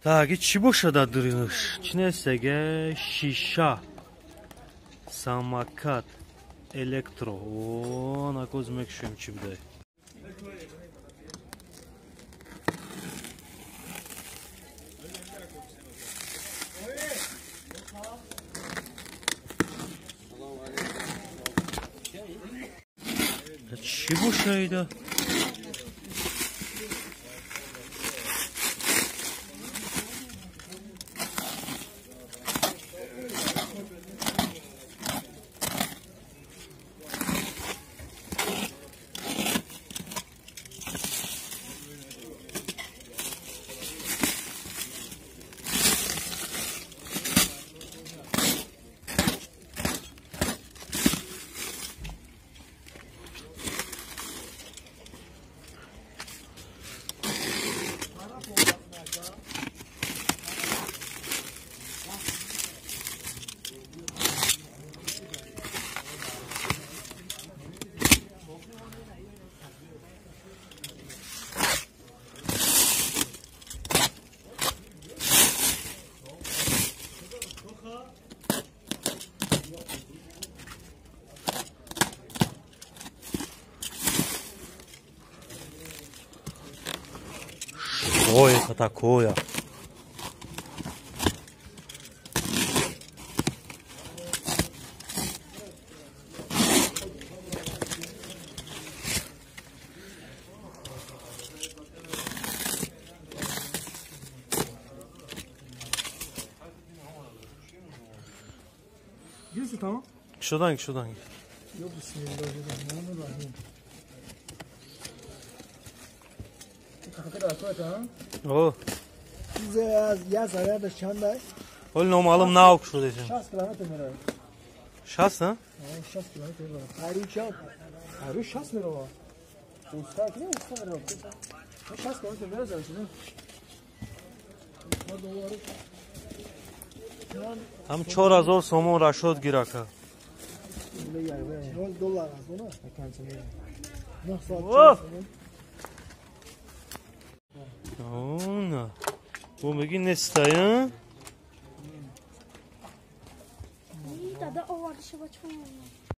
Так, и чӣ бошад дриш? Чӣ нестеге? Шиша. Самокат. Электро. О, накоз мекшуем чӣ будай. Чӣ бошаида? Что это такое? Şuradan şuradan. Yok bismillahirrahmanirrahim. О. Я заряда чанда? Ол номалым наук шуд эсен. 60 километр меравад. 60, а? 60 километр меравад. Ари чанд? Ари 60 меравад. Уста ки уста меравад. 60 километр меравад. Ҳам 4000 сомон рашод гирака. Доллар аз она? О! Она. Бо меги нестая? Да, да, оварди шава чун.